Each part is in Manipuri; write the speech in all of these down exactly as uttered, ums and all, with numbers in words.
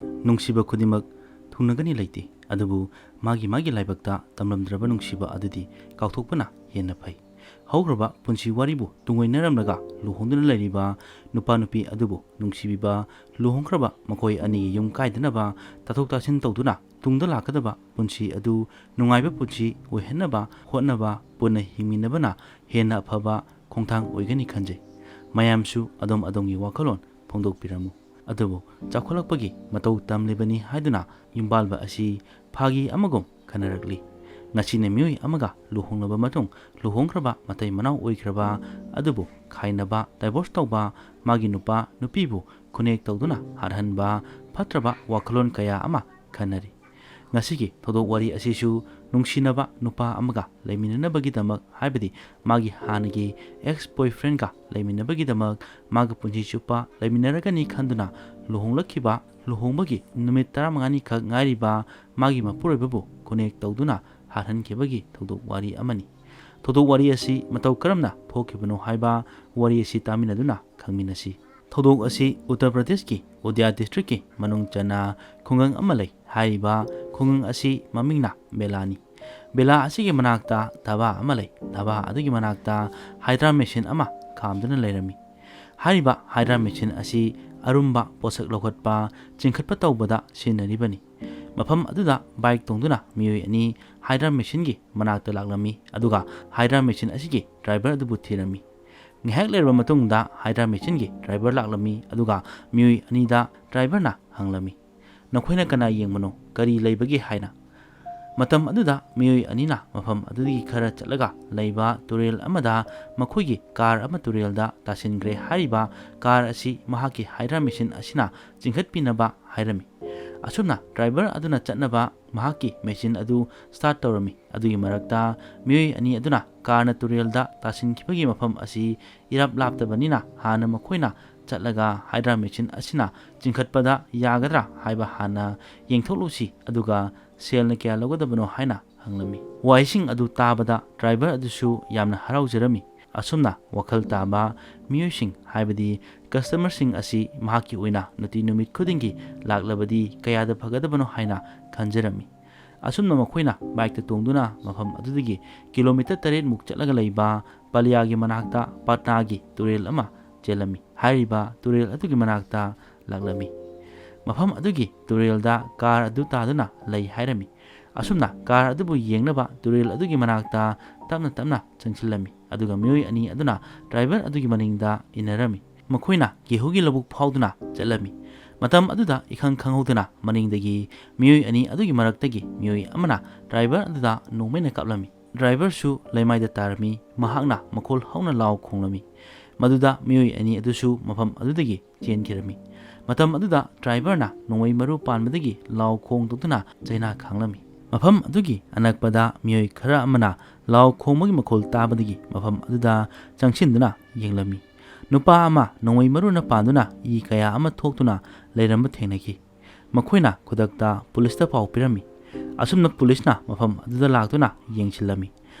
ꯅꯨꯡꯁꯤꯕ ꯈꯨꯗꯤꯡꯃꯛ ꯊꯨꯡꯅꯒꯅꯤ ꯂꯩꯇꯦ, ꯑꯗꯨꯕꯨ ꯃꯥꯒꯤ ꯃꯥꯒꯤ ꯂꯥꯏꯕꯛꯇ ꯇꯝꯂꯝꯗ꯭ꯔꯕ ꯅꯨꯡꯁꯤꯕ ꯑꯗꯨꯗꯤ ꯀꯥꯎꯊꯣꯛꯄꯅ ꯍꯦꯟꯅ ꯐꯩ꯫ ꯍꯧꯈ꯭ꯔꯕ ꯄꯨꯟꯁꯤ ꯋꯥꯔꯤꯕꯨ ꯇꯨꯡꯑꯣꯏꯅꯔꯝꯂꯒ ꯂꯨꯍꯣꯡꯗꯨꯅ ꯂꯩꯔꯤꯕ ꯅꯨꯄꯥ ꯅꯨꯄꯤ ꯑꯗꯨꯕꯨ ꯅꯨꯡꯁꯤꯕꯤꯕ, ꯂꯨꯍꯣꯡꯈ꯭ꯔꯕ ꯃꯈꯣꯏ ꯑꯅꯤꯒꯤ ꯌꯨꯝ ꯀꯥꯏꯗꯅꯕ ꯇꯥꯊꯣꯛ ꯇꯥꯁꯤꯟ ꯇꯧꯗꯨꯅ ꯇꯨꯡꯗ ꯂꯥꯛꯀꯗꯕ ꯄꯨꯟꯁꯤ ꯑꯗꯨ ꯅꯨꯡꯉꯥꯏꯕ ꯄꯨꯟꯁꯤ ꯑꯣꯏꯍꯟꯅꯕ ꯍꯣꯠꯅꯕ, ꯄꯨꯟꯅ ꯍꯤꯡꯃꯤꯟꯅꯕꯅ ꯍꯦꯟꯅ ꯑꯐꯕ ꯈꯣꯡꯊꯥꯡ ꯑꯣꯏꯒꯅꯤ ꯈꯟꯖꯩ꯫ ꯃꯌꯥꯝꯁꯨ ꯑꯗꯣꯝ ꯑꯗꯣꯝꯒꯤ ꯋꯥꯈꯜꯂꯣꯟ ꯐꯣꯡꯗꯣꯛꯄꯤꯔꯝꯃꯨ꯫ ꯑꯗꯨꯕꯨ ꯆꯥꯎꯈꯠꯂꯛꯄꯒꯤ ꯃꯇꯧ ꯇꯝꯂꯤꯕꯅꯤ ꯍꯥꯏꯗꯨꯅ ꯌꯨꯝꯕꯥꯜꯕ ꯑꯁꯤ ꯐꯥꯒꯤ ꯑꯃꯒꯨꯝ ꯈꯟꯅꯔꯛꯂꯤ꯫ ꯉꯁꯤꯅ ꯃꯤꯑꯣꯏ ꯑꯃꯒ ꯂꯨꯍꯣꯡꯂꯕ ꯃꯇꯨꯡ ꯂꯨꯍꯣꯡꯈ꯭ꯔꯕ ꯃꯇꯩ ꯃꯅꯥꯎ ꯑꯣꯏꯈ꯭ꯔꯕ ꯑꯗꯨꯕꯨ ꯈꯥꯏꯅꯕ, divorce ꯇꯧꯕ, ꯃꯥꯒꯤ ꯅꯨꯄꯥ ꯅꯨꯄꯤꯕꯨ ꯈꯨꯅꯦꯛ ꯇꯧꯗꯨꯅ ꯍꯥꯠꯍꯟꯕ, ꯐꯠꯇ꯭ꯔꯕ ꯋꯥꯈꯜꯂꯣꯟ ꯀꯌꯥ ꯑꯃ ꯈꯟꯅꯔꯤ꯫ ꯉꯁꯤꯒꯤ ꯊꯧꯗꯣꯛ ꯋꯥꯔꯤ ꯑꯁꯤꯁꯨ ꯅꯨꯡꯁꯤꯅꯕ ꯅꯨꯄꯥ ꯑꯃꯒ ꯂꯩꯃꯤꯟꯅꯅꯕꯒꯤꯗꯃꯛ, ꯍꯥꯏꯕꯗꯤ ꯃꯥꯒꯤ ꯍꯥꯟꯅꯒꯤ ex boyfriendꯒ ꯂꯩꯃꯤꯟꯅꯕꯒꯤꯗꯃꯛ ꯃꯥꯒ ꯄꯨꯟꯁꯤ ꯆꯨꯞꯄ ꯂꯩꯃꯤꯟꯅꯔꯒꯅꯤ ꯈꯟꯗꯨꯅ ꯂꯨꯍꯣꯡꯂꯛꯈꯤꯕ, ꯂꯨꯍꯣꯡꯕꯒꯤ ꯅꯨꯃꯤꯠ ꯇꯔꯥꯃꯉꯥꯅꯤꯈꯛ ꯉꯥꯏꯔꯤꯕ ꯃꯥꯒꯤ ꯃꯄꯨꯔꯣꯏꯕꯕꯨ ꯈꯨꯅꯦꯛ ꯇꯧꯗꯨꯅ ꯍꯥꯠꯍꯟꯈꯤꯕꯒꯤ ꯊꯧꯗꯣꯛ ꯋꯥꯔꯤ ꯑꯃꯅꯤ꯫ ꯊꯧꯗꯣꯛ ꯋꯥꯔꯤ ꯑꯁꯤ ꯃꯇꯧ ꯀꯔꯝꯅ ꯊꯣꯛꯈꯤꯕꯅꯣ ꯍꯥꯏꯕ ꯋꯥꯔꯤ ꯑꯁꯤ ꯇꯥꯃꯤꯟꯅꯗꯨꯅ ꯈꯪꯃꯤꯟꯅꯁꯤ꯫ ꯊꯧꯗꯣꯛ ꯑꯁꯤ ꯎꯠꯇꯔ ꯄ꯭ꯔꯗꯦꯁꯀꯤ ꯎꯗꯤꯌꯥ districtꯀꯤ ꯃꯅꯨꯡ ꯆꯟꯅ ꯈꯨꯡꯒꯪ ꯑꯃ ꯂꯩ꯫ ꯍꯥꯏꯔꯤꯕ ꯈꯨꯡꯒꯪ ꯑꯁꯤ ꯃꯃꯤꯡꯅ ꯕꯦꯂꯥꯅꯤ꯫ ꯕꯦꯂꯥ ꯑꯁꯤꯒꯤ ꯃꯅꯥꯛꯇ ꯙꯥꯕꯥ ꯑꯃ ꯂꯩ꯫ ꯙꯥꯕꯥ ꯑꯗꯨꯒꯤ ꯃꯅꯥꯛꯇ hydra machine ꯑꯃ ꯈꯥꯝꯗꯨꯅ ꯂꯩꯔꯝꯃꯤ꯫ ꯍꯥꯏꯔꯤꯕ hydra machine ꯑꯁꯤ ꯑꯔꯨꯝꯕ ꯄꯣꯠꯁꯛ ꯂꯧꯈꯠꯄ, ꯆꯤꯡꯈꯠꯄ ꯇꯧꯕꯗ ꯁꯤꯖꯤꯟꯅꯔꯤꯕꯅꯤ꯫ ꯃꯐꯝ ꯑꯗꯨꯗ bike ꯇꯣꯡꯗꯨꯅ ꯃꯤꯑꯣꯏ ꯑꯅꯤ hydra machineꯒꯤ ꯃꯅꯥꯛꯇ ꯂꯥꯛꯂꯝꯃꯤ, ꯑꯗꯨꯒ hydra machine ꯑꯁꯤꯒꯤ driver ꯑꯗꯨꯕꯨ ꯊꯤꯔꯝꯃꯤ꯫ ꯉꯥꯏꯍꯥꯛ ꯂꯩꯔꯕ ꯃꯇꯨꯡꯗ hydra machineꯒꯤ driver ꯂꯥꯛꯂꯝꯃꯤ, ꯑꯗꯨꯒ ꯃꯤꯑꯣꯏ ꯑꯅꯤꯗ driverꯅ ꯍꯪꯂꯝꯃꯤ, "ꯅꯈꯣꯏꯅ ꯀꯅꯥ ꯌꯦꯡꯕꯅꯣ? ꯀꯔꯤ ꯂꯩꯕꯒꯦ?" ꯍꯥꯏꯅ꯫ ꯃꯇꯝ ꯑꯗꯨꯗ ꯃꯤꯑꯣꯏ ꯑꯅꯤꯅ ꯃꯐꯝ ꯑꯗꯨꯗꯒꯤ ꯈꯔ ꯆꯠꯂꯒ ꯂꯩꯕ ꯇꯨꯔꯦꯜ ꯑꯃꯗ ꯃꯈꯣꯏꯒꯤ car ꯑꯃ ꯇꯨꯔꯦꯜꯗ ꯇꯥꯁꯤꯟꯈ꯭ꯔꯦ꯫ ꯍꯥꯏꯔꯤꯕ car ꯑꯁꯤ ꯃꯍꯥꯛꯀꯤ hydra machine ꯑꯁꯤꯅ ꯆꯤꯡꯈꯠꯄꯤꯅꯕ ꯍꯥꯏꯔꯝꯃꯤ꯫ ꯑꯁꯨꯝꯅ driver ꯑꯗꯨꯅ ꯆꯠꯅꯕ ꯃꯍꯥꯛꯀꯤ machine ꯑꯗꯨ start ꯇꯧꯔꯝꯃꯤ꯫ ꯑꯗꯨꯒꯤ ꯃꯔꯛꯇ ꯃꯤꯑꯣꯏ ꯑꯅꯤ ꯑꯗꯨꯅ carꯅ ꯇꯨꯔꯦꯜꯗ ꯇꯥꯁꯤꯟꯈꯤꯕꯒꯤ ꯃꯐꯝ ꯑꯁꯤ ꯏꯔꯥꯞ ꯂꯥꯞꯇꯕꯅꯤꯅ ꯍꯥꯟꯅ ꯃꯈꯣꯏꯅ ꯆꯠꯂꯒ hydra machine ꯑꯁꯤꯅ ꯆꯤꯡꯈꯠꯄꯗ ꯌꯥꯒꯗ꯭ꯔꯥ ꯍꯥꯏꯕ ꯍꯥꯟꯅ ꯌꯦꯡꯊꯣꯛꯂꯨꯁꯤ, ꯑꯗꯨꯒ ꯁꯦꯜꯅ ꯀꯌꯥ ꯂꯧꯒꯗꯕꯅꯣ ꯍꯥꯏꯅ ꯍꯪꯂꯝꯃꯤ꯫ ꯋꯥꯍꯩꯁꯤꯡ ꯑꯗꯨ ꯇꯥꯕꯗ driver ꯑꯗꯨꯁꯨ ꯌꯥꯝꯅ ꯍꯔꯥꯎꯖꯔꯝꯃꯤ꯫ ꯑꯁꯨꯝꯅ ꯋꯥꯈꯜ ꯇꯥꯕ ꯃꯤꯑꯣꯏꯁꯤꯡ, ꯍꯥꯏꯕꯗꯤ ꯀꯁꯇꯃꯔꯁꯤꯡ ꯑꯁꯤ ꯃꯍꯥꯛꯀꯤ ꯑꯣꯏꯅ ꯅꯨꯡꯇꯤ ꯅꯨꯃꯤꯠ ꯈꯨꯗꯤꯡꯒꯤ ꯂꯥꯛꯂꯕꯗꯤ ꯀꯌꯥꯗ ꯐꯒꯗꯕꯅꯣ ꯍꯥꯏꯅ ꯈꯟꯖꯔꯝꯃꯤ꯫ ꯑꯁꯨꯝꯅ ꯃꯈꯣꯏꯅ ꯕꯥꯏꯛꯇ ꯇꯣꯡꯗꯨꯅ ꯃꯐꯝ ꯑꯗꯨꯗꯒꯤ ꯀꯤꯂꯣꯃꯤꯇꯔ ꯇꯔꯦꯠꯃꯨꯛ ꯆꯠꯂꯒ ꯂꯩꯕ ꯄꯥꯂꯤꯌꯥꯒꯤ ꯃꯅꯥꯛꯇ ꯄꯠꯅꯥꯒꯤ ꯇꯨꯔꯦꯜ ꯑꯃ ꯆꯦꯜꯂꯝꯃꯤ꯫ ꯍꯥꯏꯔꯤꯕ ꯇꯨꯔꯦꯜ ꯑꯗꯨꯒꯤ ꯃꯅꯥꯛꯇ ꯂꯥꯛꯂꯝꯃꯤ꯫ ꯃꯐꯝ ꯑꯗꯨꯒꯤ ꯇꯨꯔꯦꯜꯗ ꯀꯥꯔ ꯑꯗꯨ ꯇꯥꯗꯨꯅ ꯂꯩ ꯍꯥꯏꯔꯝꯃꯤ꯫ ꯑꯁꯨꯝꯅ ꯀꯥꯔ ꯑꯗꯨꯕꯨ ꯌꯦꯡꯅꯕ ꯇꯨꯔꯦꯜ ꯑꯗꯨꯒꯤ ꯃꯅꯥꯛꯇ ꯇꯞꯅ ꯇꯞꯅ ꯆꯪꯁꯤꯜꯂꯝꯃꯤ꯫ ꯑꯗꯨꯒ ꯃꯤꯑꯣꯏ ꯑꯅꯤ ꯑꯗꯨꯅ ꯗ꯭ꯔꯥꯏꯚꯔ ꯑꯗꯨꯒꯤ ꯃꯅꯤꯡꯗ ꯏꯟꯅꯔꯝꯃꯤ꯫ ꯃꯈꯣꯏꯅ ꯒꯦꯍꯨꯒꯤ ꯂꯧꯕꯨꯛ ꯐꯥꯎꯗꯨꯅ ꯆꯠꯂꯝꯃꯤ꯫ ꯃꯇꯝ ꯑꯗꯨꯗ ꯏꯈꯪ ꯈꯪꯍꯧꯗꯅ ꯃꯅꯤꯡꯗꯒꯤ ꯃꯤꯑꯣꯏ ꯑꯅꯤ ꯑꯗꯨꯒꯤ ꯃꯔꯛꯇꯒꯤ ꯃꯤꯑꯣꯏ ꯑꯃꯅ ꯗ꯭ꯔꯥꯏꯚꯔ ꯑꯗꯨꯗ ꯅꯣꯡꯃꯩꯅ ꯀꯥꯞꯂꯝꯃꯤ꯫ ꯗ꯭ꯔꯥꯏꯚꯔꯁꯨ ꯂꯩꯃꯥꯏꯗ ꯇꯥꯔꯝꯃꯤ꯫ ꯃꯍꯥꯛꯅ ꯃꯈꯣꯜ ꯍꯧꯅ ꯂꯥꯎ ꯈꯣꯡꯂꯝꯃꯤ꯫ ꯃꯗꯨꯗ ꯃꯤꯑꯣꯏ ꯑꯅꯤ ꯑꯗꯨꯁꯨ ꯃꯐꯝ ꯑꯗꯨꯗꯒꯤ ꯆꯦꯟꯈꯤꯔꯝꯃꯤ꯫ ꯃꯇꯝ ꯑꯗꯨꯗ ꯗ꯭ꯔꯥꯏꯚꯔꯅ ꯅꯣꯡꯃꯩ ꯃꯔꯨ ꯄꯥꯟꯕꯗꯒꯤ ꯂꯥꯎ ꯈꯣꯡ ꯇꯧꯗꯨꯅ ꯆꯩꯅꯥ ꯈꯥꯡꯂꯝꯃꯤ꯫ ꯃꯐꯝ ꯑꯗꯨꯒꯤ ꯑꯅꯛꯄꯗ ꯃꯤꯑꯣꯏ ꯈꯔ ꯑꯃꯅ ꯂꯥꯎ ꯈꯣꯡꯕꯒꯤ ꯃꯈꯣꯜ ꯇꯥꯕꯗꯒꯤ ꯃꯐꯝ ꯑꯗꯨꯗ ꯆꯪꯁꯤꯟꯗꯨꯅ ꯌꯦꯡꯂꯝꯃꯤ꯫ ꯅꯨꯄꯥ ꯑꯃ ꯅꯣꯡꯃꯩ ꯃꯔꯨꯅ ꯄꯥꯟꯗꯨꯅ ꯏ ꯀꯌꯥ ꯑꯃ ꯊꯣꯛꯇꯨꯅ ꯂꯩꯔꯝꯕ ꯊꯦꯡꯅꯈꯤ꯫ ꯃꯈꯣꯏꯅ ꯈꯨꯗꯛꯇ ꯄꯨꯂꯤꯁꯇ ꯄꯥꯎ ꯄꯤꯔꯝꯃꯤ꯫ ꯑꯁꯨꯝꯅ ꯄꯨꯂꯤꯁꯅ ꯃꯐꯝ ꯑꯗꯨꯗ ꯂꯥꯛꯇꯨꯅ ꯌꯦꯡꯁꯤꯜꯂꯝꯃꯤ꯫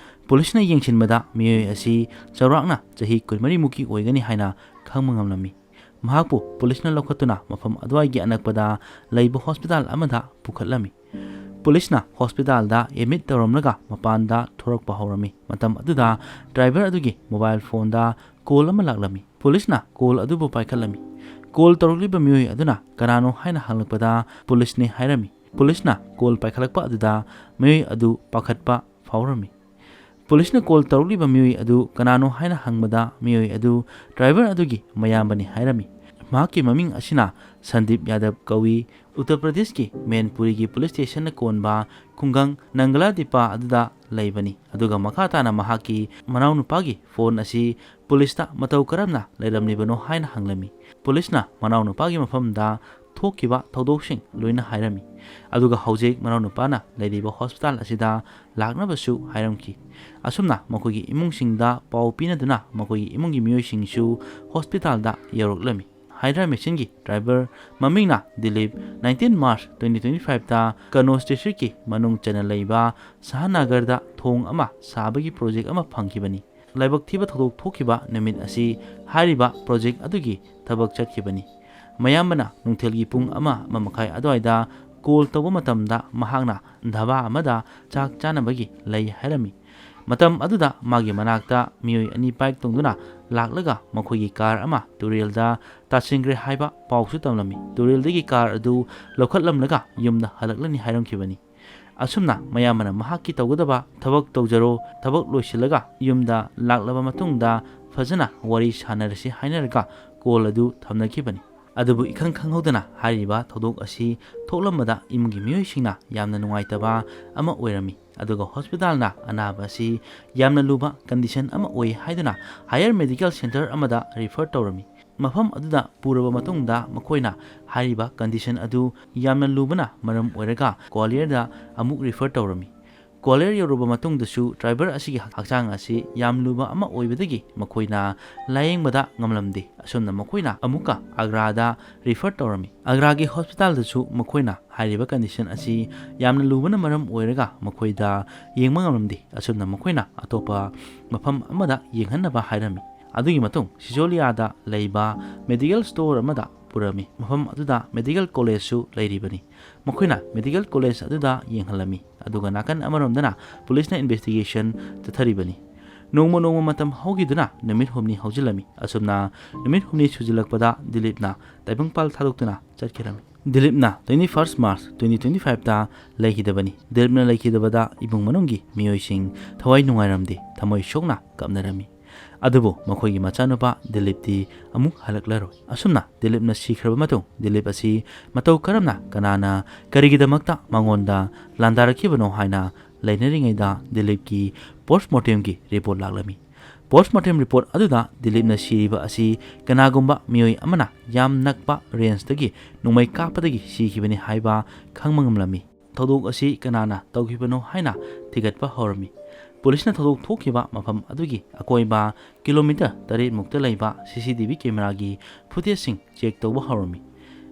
ꯄꯨꯂꯤꯁꯅ ꯌꯦꯡꯁꯤꯟꯕꯗ ꯃꯤꯑꯣꯏ ꯑꯁꯤ ꯆꯥꯎꯔꯥꯛꯅ ꯆꯍꯤ ꯀꯨꯟꯃꯔꯤꯃꯨꯛꯀꯤ ꯑꯣꯏꯒꯅꯤ ꯍꯥꯏꯅ ꯈꯪꯕ ꯉꯝꯂꯝꯃꯤ꯫ ꯃꯍꯥꯛꯄꯨ ꯄꯨꯂꯤꯁꯅ ꯂꯧꯈꯠꯇꯨꯅ ꯃꯐꯝ ꯑꯗꯨꯋꯥꯏꯒꯤ ꯑꯅꯛꯄꯗ ꯂꯩꯕ ꯍꯣꯁꯄꯤꯇꯥꯜ ꯑꯃꯗ ꯄꯨꯈꯠꯂꯝꯃꯤ꯫ ꯄꯨꯂꯤꯁꯅ ꯍꯣꯁꯄꯤꯇꯥꯜꯗ ꯑꯦꯗꯃꯤꯠ ꯇꯧꯔꯝꯂꯒ ꯃꯄꯥꯟꯗ ꯊꯣꯔꯛꯄ ꯍꯧꯔꯝꯃꯤ꯫ ꯃꯇꯝ ꯑꯗꯨꯗ ꯗ꯭ꯔꯥꯏꯚꯔ ꯑꯗꯨꯒꯤ ꯃꯣꯕꯥꯏꯜ ꯐꯣꯟꯗ ꯀꯣꯜ ꯑꯃ ꯂꯥꯛꯂꯝꯃꯤ꯫ ꯄꯨꯂꯤꯁꯅ ꯀꯣꯜ ꯑꯗꯨꯕꯨ ꯄꯥꯏꯈꯠꯂꯝꯃꯤ꯫ ꯀꯣꯜ ꯇꯧꯔꯛꯂꯤꯕ ꯃꯤꯑꯣꯏ ꯑꯗꯨꯅ ꯀꯅꯥꯅꯣ ꯍꯥꯏꯅ ꯍꯪꯂꯛꯄꯗ ꯄꯨꯂꯤꯁꯅꯤ ꯍꯥꯏꯔꯝꯃꯤ꯫ ꯄꯨꯂꯤꯁꯅ ꯀꯣꯜ ꯄꯥꯏꯈꯠꯂꯛꯄ ꯑꯗꯨꯗ ꯃꯤꯑꯣꯏ ꯑꯗꯨ ꯄꯥꯈꯠꯄ ꯐꯥꯎꯔꯝꯃꯤ꯫ ꯄꯨꯂꯤꯁꯅ ꯀꯣꯜ ꯇꯧꯔꯛꯂꯤꯕ ꯃꯤꯑꯣꯏ ꯑꯗꯨ ꯀꯅꯥꯅꯣ ꯍꯥꯏꯅ ꯍꯪꯕꯗ ꯃꯤꯑꯣꯏ ꯑꯗꯨ ꯗ꯭ꯔꯥꯏꯚꯔ ꯑꯗꯨꯒꯤ ꯃꯌꯥꯝꯕꯅꯤ ꯍꯥꯏꯔꯝꯃꯤ꯫ ꯃꯍꯥꯛꯀꯤ ꯃꯃꯤꯡ ꯑꯁꯤꯅ ꯁꯟꯗꯤꯞ ꯌꯥꯗꯕ ꯀꯧꯏ꯫ ꯎꯠꯇꯔ ꯄ꯭ꯔꯗꯦꯁꯀꯤ ꯃꯦꯟꯄꯨꯔꯤꯒꯤ ꯄꯨꯂꯤꯁ ꯁ꯭ꯇꯦꯁꯟꯅ ꯀꯣꯟꯕ ꯈꯨꯡꯒꯪ ꯅꯪꯒꯂꯥꯗꯤꯄꯥ ꯑꯗꯨꯗ ꯂꯩꯕꯅꯤ꯫ ꯑꯗꯨꯒ ꯃꯈꯥ ꯇꯥꯅ ꯃꯍꯥꯛꯀꯤ ꯃꯅꯥꯎꯅꯨꯄꯥꯒꯤ ꯐꯣꯟ ꯑꯁꯤ ꯄꯨꯂꯤꯁꯇ ꯃꯇꯧ ꯀꯔꯝꯅ ꯂꯩꯔꯝꯂꯤꯕꯅꯣ ꯍꯥꯏꯅ ꯍꯪꯂꯝꯃꯤ꯫ ꯄꯨꯂꯤꯁꯅ ꯃꯅꯥꯎꯅꯨꯄꯥꯒꯤ ꯃꯐꯝꯗ ꯊꯣꯛꯈꯤꯕ ꯊꯧꯗꯣꯛꯁꯤꯡ ꯂꯣꯏꯅ ꯍꯥꯏꯔꯝꯃꯤ꯫ ꯑꯗꯨꯒ ꯍꯧꯖꯤꯛ ꯃꯅꯥꯎꯅꯨꯄꯥꯅ ꯂꯩꯔꯤꯕ ꯍꯣꯁꯄꯤꯇꯥꯜ ꯑꯁꯤꯗ ꯂꯥꯛꯅꯕꯁꯨ ꯍꯥꯏꯔꯝꯈꯤ꯫ ꯑꯁꯨꯝꯅ ꯃꯈꯣꯏꯒꯤ ꯏꯃꯨꯡꯁꯤꯡꯗ ꯄꯥꯎ ꯄꯤꯅꯗꯨꯅ ꯃꯈꯣꯏꯒꯤ ꯏꯃꯨꯡꯒꯤ ꯃꯤꯑꯣꯏꯁꯤꯡꯁꯨ ꯍꯣꯁꯄꯤꯇꯥꯜꯗ ꯌꯧꯔꯛꯂꯝꯃꯤ꯫ ꯍꯥꯏꯗ꯭ꯔꯥ ꯃꯦꯁꯤꯟꯒꯤ ꯗ꯭ꯔꯥꯏꯚꯔ ꯃꯃꯤꯡꯅ Dilip nineteen March twenty twenty five ꯇ ꯀꯅꯣꯁ ꯗꯤꯁꯇ꯭ꯔꯤꯛꯀꯤ ꯃꯅꯨꯡ ꯆꯟꯅ ꯂꯩꯕ ꯁꯍꯥꯅꯥꯒꯔꯗ ꯊꯣꯡ ꯑꯃ ꯁꯥꯕꯒꯤ ꯄ꯭ꯔꯣꯖꯦꯛ ꯑꯃ ꯐꯪꯈꯤꯕꯅꯤ꯫ ꯂꯥꯏꯕꯛ ꯊꯤꯕ ꯊꯧꯗꯣꯛ ꯊꯣꯛꯈꯤꯕ ꯅꯨꯃꯤꯠ ꯑꯁꯤ ꯍꯥꯏꯔꯤꯕ ꯄ꯭ꯔꯣꯖꯦꯛ ꯑꯗꯨꯒꯤ ꯊꯕꯛ ꯆꯠꯈꯤꯕꯅꯤ꯫ ꯃꯌꯥꯝꯕꯅ ꯅꯨꯡꯊꯤꯜꯒꯤ ꯄꯨꯡ ꯑꯃ, ꯑꯃ ꯃꯈꯥꯏ ꯑꯗꯨꯋꯥꯏꯗ ꯀꯣꯜ ꯇꯧꯕ ꯃꯇꯝꯗ ꯃꯍꯥꯛꯅ ꯙꯥꯕꯥ ꯑꯃꯗ ꯆꯥꯛ ꯆꯥꯅꯕꯒꯤ ꯂꯩ ꯍꯥꯏꯔꯝꯃꯤ꯫ ꯃꯇꯝ ꯑꯗꯨꯗ ꯃꯥꯒꯤ ꯃꯅꯥꯛꯇ ꯃꯤꯑꯣꯏ ꯑꯅꯤ ꯕꯥꯏꯛ ꯇꯣꯡꯗꯨꯅ ꯂꯥꯛꯂꯒ ꯃꯈꯣꯏꯒꯤ ꯀꯥꯔ ꯑꯃ ꯇꯨꯔꯦꯜꯗ ꯇꯥꯁꯤꯟꯈ꯭ꯔꯦ ꯍꯥꯏꯕ ꯄꯥꯎꯁꯨ ꯇꯝꯂꯝꯃꯤ꯫ ꯇꯨꯔꯦꯜꯗꯒꯤ ꯀꯥꯔ ꯑꯗꯨ ꯂꯧꯈꯠꯂꯝꯂꯒ ꯌꯨꯝꯗ ꯍꯜꯂꯛꯂꯅꯤ ꯍꯥꯏꯔꯝꯈꯤꯕꯅꯤ꯫ ꯑꯁꯨꯝꯅ ꯃꯌꯥꯝꯕꯅ ꯃꯍꯥꯛꯀꯤ ꯇꯧꯒꯗꯕ ꯊꯕꯛ ꯇꯧꯖꯔꯣ, ꯊꯕꯛ ꯂꯣꯏꯁꯤꯜꯂꯒ ꯌꯨꯝꯗ ꯂꯥꯛꯂꯕ ꯃꯇꯨꯡꯗ ꯐꯖꯅ ꯋꯥꯔꯤ ꯁꯥꯟꯅꯔꯁꯤ ꯍꯥꯏꯅꯔꯒ ꯀꯣꯜ ꯑꯗꯨ ꯊꯝꯅꯈꯤꯕꯅꯤ꯫ ꯑꯗꯨꯕꯨ ꯏꯈꯪ ꯈꯪꯍꯧꯗꯅ ꯍꯥꯏꯔꯤꯕ ꯊꯧꯗꯣꯛ ꯑꯁꯤ ꯊꯣꯛꯂꯝꯕꯗ ꯏꯃꯨꯡꯒꯤ ꯃꯤꯑꯣꯏꯁꯤꯡꯅ ꯌꯥꯝꯅ ꯅꯨꯡꯉꯥꯏꯇꯕ ꯑꯃ ꯑꯣꯏꯔꯝꯃꯤ꯫ ꯑꯗꯨꯒ ꯍꯣꯁꯄꯤꯇꯥꯜꯅ ꯑꯅꯥꯕ ꯑꯁꯤ ꯌꯥꯝꯅ ꯂꯨꯕ ꯀꯟꯗꯤꯁꯟ ꯑꯃ ꯑꯣꯏ ꯍꯥꯏꯗꯨꯅ ꯍꯥꯌꯔ ꯃꯦꯗꯤꯀꯦꯜ ꯁꯦꯟꯇꯔ ꯑꯃꯗ ꯔꯤꯐꯔ ꯇꯧꯔꯝꯃꯤ꯫ ꯃꯐꯝ ꯑꯗꯨꯗ ꯄꯨꯔꯕ ꯃꯇꯨꯡꯗ ꯃꯈꯣꯏꯅ ꯍꯥꯏꯔꯤꯕ ꯀꯟꯗꯤꯁꯟ ꯑꯗꯨ ꯌꯥꯝꯅ ꯂꯨꯕꯅ ꯃꯔꯝ ꯑꯣꯏꯔꯒ ꯒ꯭ꯋꯥꯂꯤꯌꯔꯗ ꯑꯃꯨꯛ ꯔꯤꯐꯔ ꯇꯧꯔꯝꯃꯤ꯫ ꯒ꯭ꯋꯥꯂꯤꯌꯔ ꯌꯧꯔꯨꯕ ꯃꯇꯨꯡꯗꯁꯨ ꯗ꯭ꯔꯥꯏꯚꯔ ꯑꯁꯤꯒꯤ ꯍꯛꯆꯥꯡ ꯑꯁꯤ ꯌꯥꯝ ꯂꯨꯕ ꯑꯃ ꯑꯣꯏꯕꯗꯒꯤ ꯃꯈꯣꯏꯅ ꯂꯥꯌꯦꯡꯕꯗ ꯉꯝꯂꯝꯗꯦ꯫ ꯑꯁꯨꯝꯅ ꯃꯈꯣꯏꯅ ꯑꯃꯨꯛꯀ ꯑꯒ꯭ꯔꯥꯗ ꯔꯤꯐꯔ ꯇꯧꯔꯝꯃꯤ꯫ ꯑꯒ꯭ꯔꯥꯒꯤ ꯍꯣꯁꯄꯤꯇꯥꯜꯗꯁꯨ ꯃꯈꯣꯏꯅ ꯍꯥꯏꯔꯤꯕ ꯀꯟꯗꯤꯁꯟ ꯑꯁꯤ ꯌꯥꯝꯅ ꯂꯨꯕꯅ ꯃꯔꯝ ꯑꯣꯏꯔꯒ ꯃꯈꯣꯏꯗ ꯌꯦꯡꯕ ꯉꯝꯂꯝꯗꯦ꯫ ꯑꯁꯨꯝꯅ ꯃꯈꯣꯏꯅ ꯑꯇꯣꯞꯄ ꯃꯐꯝ ꯑꯃꯗ ꯌꯦꯡꯍꯟꯅꯕ ꯍꯥꯏꯔꯝꯃꯤ꯫ ꯑꯗꯨꯒꯤ ꯃꯇꯨꯡ ꯁꯤꯖꯣꯂꯤꯌꯥꯗ ꯂꯩꯕ ꯃꯦꯗꯤꯀꯦꯜ ꯁ꯭ꯇꯣꯔ ꯑꯃꯗ ꯄꯨꯔꯝꯃꯤ꯫ ꯃꯐꯝ ꯑꯗꯨꯗ ꯃꯦꯗꯤꯀꯦꯜ ꯀꯣꯂꯦꯖꯁꯨ ꯂꯩꯔꯤꯕꯅꯤ꯫ ꯃꯈꯣꯏꯅ ꯃꯦꯗꯤꯀꯦꯜ ꯀꯣꯂꯦꯖ ꯑꯗꯨꯗ ꯌꯦꯡꯍꯜꯂꯝꯃꯤ꯫ ꯑꯗꯨꯒ ꯅꯥꯀꯟ ꯑꯃꯔꯣꯝꯗꯅ ꯄꯨꯂꯤꯁꯅ ꯏꯟꯚꯦꯁꯇꯤꯒꯦꯁꯟ ꯆꯠꯊꯔꯤꯕꯅꯤ꯫ ꯅꯣꯡꯃ ꯅꯣꯡꯃ ꯃꯇꯝ ꯍꯧꯈꯤꯗꯨꯅ ꯅꯨꯃꯤꯠ ꯍꯨꯝꯅꯤ ꯍꯧꯖꯤꯜꯂꯝꯃꯤ꯫ ꯑꯁꯨꯝꯅ ꯅꯨꯃꯤꯠ ꯍꯨꯝꯅꯤ ꯁꯨꯖꯤꯜꯂꯛꯄꯗ ꯗꯤꯂꯤꯞꯅ ꯇꯥꯏꯕꯪꯄꯥꯜ ꯊꯥꯗꯣꯛꯇꯨꯅ ꯆꯠꯈꯤꯔꯝꯃꯤ꯫ ꯗꯤꯂꯤꯞꯅ twenty first March twenty twenty fiveꯇ ꯂꯩꯈꯤꯗꯕꯅꯤ꯫ ꯗꯤꯂꯤꯞꯅ ꯂꯩꯈꯤꯗꯕꯗ ꯏꯃꯨꯡ ꯃꯅꯨꯡꯒꯤ ꯃꯤꯑꯣꯏꯁꯤꯡ ꯊꯋꯥꯏ ꯅꯨꯡꯉꯥꯏꯔꯝꯗꯦ, ꯊꯃꯣꯏ ꯁꯣꯛꯅ ꯀꯞꯅꯔꯝꯃꯤ꯫ ꯑꯗꯨꯕꯨ ꯃꯈꯣꯏꯒꯤ ꯃꯆꯥꯅꯨꯄꯥ ꯗꯤꯂꯤꯞꯇꯤ ꯑꯃꯨꯛ ꯍꯜꯂꯛꯂꯔꯣꯏ꯫ ꯑꯁꯨꯝꯅ ꯗꯤꯂꯤꯞꯅ ꯁꯤꯈ꯭ꯔꯕ ꯃꯇꯨꯡ ꯗꯤꯂꯤꯞ ꯑꯁꯤ ꯃꯇꯧ ꯀꯔꯝꯅ, ꯀꯅꯥꯅ, ꯀꯔꯤꯒꯤꯗꯃꯛꯇ ꯃꯉꯣꯟꯗ ꯂꯥꯟꯗꯥꯔꯛꯈꯤꯕꯅꯣ ꯍꯥꯏꯅ ꯂꯩꯅꯔꯤꯉꯩꯗ ꯗꯤꯂꯤꯞꯀꯤ ꯄꯣꯁꯃꯣꯔꯇꯦꯝꯒꯤ ꯔꯤꯄꯣꯔꯠ ꯂꯥꯛꯂꯝꯃꯤ꯫ ꯄꯣꯁꯃꯣꯔꯇꯦꯝ ꯔꯤꯄꯣꯔꯠ ꯑꯗꯨꯗ ꯗꯤꯂꯤꯞꯅ ꯁꯤꯔꯤꯕ ꯑꯁꯤ ꯀꯅꯥꯒꯨꯝꯕ ꯃꯤꯑꯣꯏ ꯑꯃꯅ ꯌꯥꯝ ꯅꯛꯄ ꯔꯦꯟꯖꯇꯒꯤ ꯅꯣꯡꯃꯩ ꯀꯥꯞꯄꯗꯒꯤ ꯁꯤꯈꯤꯕꯅꯤ ꯍꯥꯏꯕ ꯈꯪꯕ ꯉꯝꯂꯝꯃꯤ꯫ ꯊꯧꯗꯣꯛ ꯑꯁꯤ ꯀꯅꯥꯅ ꯇꯧꯈꯤꯕꯅꯣ ꯍꯥꯏꯅ ꯊꯤꯒꯠꯄ ꯍꯧꯔꯝꯃꯤ꯫ ꯄꯨꯂꯤꯁꯅ ꯊꯧꯗꯣꯛ ꯊꯣꯛꯈꯤꯕ ꯃꯐꯝ ꯑꯗꯨꯒꯤ ꯑꯀꯣꯏꯕ ꯀꯤꯂꯣꯃꯤꯇꯔ ꯇꯔꯦꯠ ꯃꯨꯛꯇ ꯂꯩꯕ ꯁꯤ ꯁꯤ ꯇꯤ ꯚꯤ ꯀꯦꯃꯦꯔꯥꯒꯤ ꯐꯨꯇꯦꯖꯁꯤꯡ ꯆꯦꯛ ꯇꯧꯕ ꯍꯧꯔꯝꯃꯤ꯫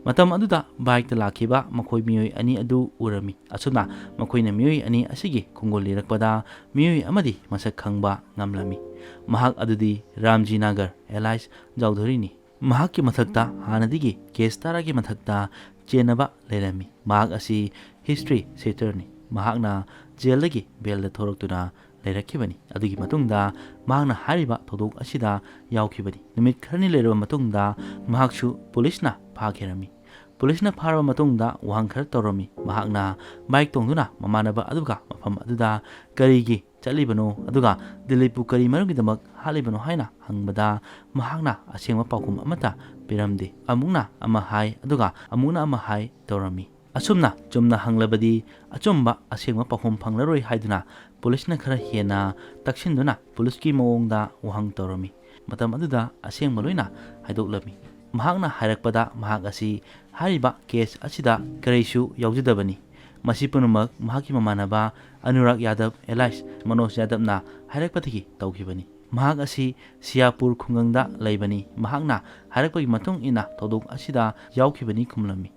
ꯃꯇꯝ ꯑꯗꯨꯗ ꯕꯥꯏꯛꯇ ꯂꯥꯛꯈꯤꯕ ꯃꯈꯣꯏ ꯃꯤꯑꯣꯏ ꯑꯅꯤ ꯑꯗꯨ ꯎꯔꯝꯃꯤ꯫ ꯑꯁꯨꯝꯅ ꯃꯈꯣꯏꯅ ꯃꯤꯑꯣꯏ ꯑꯅꯤ ꯑꯁꯤꯒꯤ ꯈꯣꯡꯒꯨꯜ ꯂꯤꯔꯛꯄꯗ ꯃꯤꯑꯣꯏ ꯑꯃꯗꯤ ꯃꯁꯛ ꯈꯪꯕ ꯉꯝꯂꯝꯃꯤ꯫ ꯃꯍꯥꯛ ꯑꯗꯨꯗꯤ ꯔꯥꯝꯖꯤ ꯅꯥꯒꯔ alias ꯖꯥꯎꯙꯔꯤꯅꯤ꯫ ꯃꯍꯥꯛꯀꯤ ꯃꯊꯛꯇ ꯍꯥꯟꯅꯗꯒꯤ ꯀꯦꯁ ꯇꯔꯥꯒꯤ ꯃꯊꯛꯇ ꯆꯦꯟꯅꯕ ꯂꯩꯔꯝꯃꯤ꯫ ꯃꯍꯥꯛ ꯑꯁꯤ history sheeterꯅꯤ꯫ ꯃꯍꯥꯛꯅ ꯖꯦꯜꯗꯒꯤ ꯕꯦꯜꯗ ꯊꯣꯔꯛꯇꯨꯅ ꯂꯩꯔꯛꯈꯤꯕꯅꯤ꯫ ꯑꯗꯨꯒꯤ ꯃꯇꯨꯡꯗ ꯃꯍꯥꯛꯅ ꯍꯥꯏꯔꯤꯕ ꯊꯧꯗꯣꯛ ꯑꯁꯤꯗ ꯌꯥꯎꯈꯤꯕꯅꯤ꯫ ꯅꯨꯃꯤꯠ ꯈꯔꯅꯤ ꯂꯩꯔꯕ ꯃꯇꯨꯡꯗ ꯃꯍꯥꯛꯁꯨ ꯄꯨꯂꯤꯁꯅ ꯐꯥꯈꯤꯔꯝꯃꯤ꯫ ꯄꯨꯂꯤꯁꯅ ꯐꯥꯔꯕ ꯃꯇꯨꯡꯗ ꯋꯥꯍꯪ ꯈꯔ ꯇꯧꯔꯝꯃꯤ꯫ ꯃꯍꯥꯛꯅ ꯕꯥꯏꯛ ꯇꯣꯡꯗꯨꯅ ꯃꯃꯥꯟꯅꯕ ꯑꯗꯨꯒ ꯃꯐꯝ ꯑꯗꯨꯗ ꯀꯔꯤꯒꯤ ꯆꯠꯂꯤꯕꯅꯣ ꯑꯗꯨꯒ ꯗꯤꯂꯤꯞꯄꯨ ꯀꯔꯤ ꯃꯔꯝꯒꯤꯗꯃꯛ ꯍꯥꯠꯂꯤꯕꯅꯣ ꯍꯥꯏꯅ ꯍꯪꯕꯗ ꯃꯍꯥꯛꯅ ꯑꯁꯦꯡꯕ ꯄꯥꯎꯈꯨꯝ ꯑꯃꯠꯇ ꯄꯤꯔꯝꯗꯦ꯫ ꯑꯃꯨꯛꯅ ꯑꯃ ꯍꯥꯏ ꯑꯗꯨꯒ ꯑꯃꯨꯛꯅ ꯑꯃ ꯍꯥꯏ ꯇꯧꯔꯝꯃꯤ꯫ ꯑꯁꯨꯝꯅ ꯆꯨꯝꯅ ꯍꯪꯂꯕꯗꯤ ꯑꯆꯨꯝꯕ ꯑꯁꯦꯡꯕ ꯄꯥꯎꯈꯨꯝ ꯐꯪꯂꯔꯣꯏ ꯍꯥꯏꯗꯨꯅ ꯄꯨꯂꯤꯁꯅ ꯈꯔ ꯍꯦꯟꯅ ꯇꯛꯁꯤꯟꯗꯨꯅ ꯄꯨꯂꯤꯁꯀꯤ ꯃꯑꯣꯡꯗ ꯋꯥꯍꯪ ꯇꯧꯔꯝꯃꯤ꯫ ꯃꯇꯝ ꯑꯗꯨꯗ ꯑꯁꯦꯡꯕ ꯂꯣꯏꯅ ꯍꯥꯏꯗꯣꯛꯂꯝꯃꯤ꯫ ꯃꯍꯥꯛꯅ ꯍꯥꯏꯔꯛꯄꯗ ꯃꯍꯥꯛ ꯑꯁꯤ ꯍꯥꯏꯔꯤꯕ ꯀꯦꯁ ꯑꯁꯤꯗ ꯀꯔꯤꯁꯨ ꯌꯥꯎꯖꯗꯕꯅꯤ꯫ ꯃꯁꯤ ꯄꯨꯝꯅꯃꯛ ꯃꯍꯥꯛꯀꯤ ꯃꯃꯥꯟꯅꯕ ꯑꯅꯨꯔꯥꯒ ꯌꯥꯗꯕ alias ꯃꯅꯣꯖ ꯌꯥꯗꯕꯅ ꯍꯥꯏꯔꯛꯄꯗꯒꯤ ꯇꯧꯈꯤꯕꯅꯤ꯫ ꯃꯍꯥꯛ ꯑꯁꯤ ꯁꯤꯌꯥꯄꯨꯔ ꯈꯨꯡꯒꯪꯗ ꯂꯩꯕꯅꯤ꯫ ꯃꯍꯥꯛꯅ ꯍꯥꯏꯔꯛꯄꯒꯤ ꯃꯇꯨꯡ ꯏꯟꯅ ꯊꯧꯗꯣꯛ ꯑꯁꯤꯗ ꯌꯥꯎꯈꯤꯕꯅꯤ ꯈꯨꯝꯂꯝꯃꯤ꯫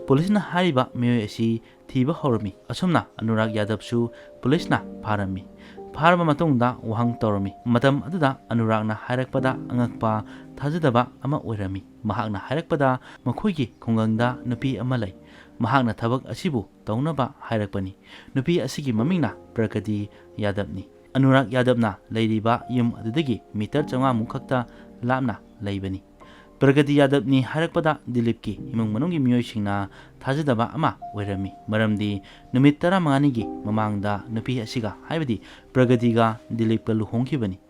ꯄꯨꯂꯤꯁꯅ ꯍꯥꯏꯔꯤꯕ ꯃꯤꯑꯣꯏ ꯑꯁꯤ ꯊꯤꯕ ꯍꯧꯔꯝꯃꯤ꯫ ꯑꯁꯨꯝꯅ ꯑꯅꯨꯔꯥꯒ ꯌꯥꯗꯕꯁꯨ ꯄꯨꯂꯤꯁꯅ ꯐꯥꯔꯝꯃꯤ꯫ ꯐꯥꯔꯕ ꯃꯇꯨꯡꯗ ꯋꯥꯍꯪ ꯇꯧꯔꯝꯃꯤ꯫ ꯃꯇꯝ ꯑꯗꯨꯗ ꯑꯅꯨꯔꯥꯒꯅ ꯍꯥꯏꯔꯛꯄꯗ ꯑꯉꯛꯄ, ꯊꯥꯖꯗꯕ ꯑꯃ ꯑꯣꯏꯔꯝꯃꯤ꯫ ꯃꯍꯥꯛꯅ ꯍꯥꯏꯔꯛꯄꯗ ꯃꯈꯣꯏꯒꯤ ꯈꯨꯡꯒꯪꯗ ꯅꯨꯄꯤ ꯑꯃ ꯂꯩ꯫ ꯃꯍꯥꯛꯅ ꯊꯕꯛ ꯑꯁꯤꯕꯨ ꯇꯧꯅꯕ ꯍꯥꯏꯔꯛꯄꯅꯤ꯫ ꯅꯨꯄꯤ ꯑꯁꯤꯒꯤ ꯃꯃꯤꯡꯅ ꯄ꯭ꯔꯒꯇꯤ ꯌꯥꯗꯕꯅꯤ꯫ ꯑꯅꯨꯔꯥꯒ ꯌꯥꯗꯕꯅ ꯂꯩꯔꯤꯕ ꯌꯨꯝ ꯑꯗꯨꯗꯒꯤ ꯃꯤꯇꯔ ꯆꯥꯝꯃꯉꯥ ꯃꯨꯛ ꯈꯛꯇ ꯂꯥꯞꯅ ꯂꯩꯕꯅꯤ꯫ ꯄ꯭ꯔꯒꯇꯤ ꯌꯥꯗꯕꯅꯤ ꯍꯥꯏꯔꯛꯄꯗ ꯗꯤꯂꯤꯞꯀꯤ ꯏꯃꯨꯡ ꯃꯅꯨꯡꯒꯤ ꯃꯤꯑꯣꯏꯁꯤꯡꯅ ꯊꯥꯖꯗꯕ ꯑꯃ ꯑꯣꯏꯔꯝꯃꯤ, ꯃꯔꯝꯗꯤ ꯅꯨꯃꯤꯠ ꯇꯔꯥꯃꯉꯥꯅꯤꯒꯤ ꯃꯃꯥꯡꯗ ꯅꯨꯄꯤ ꯑꯁꯤꯒ, ꯍꯥꯏꯕꯗꯤ ꯄ꯭ꯔꯒꯇꯤꯒ ꯗꯤꯂꯤꯞꯀ ꯂꯨꯍꯣꯡꯈꯤꯕꯅꯤ꯫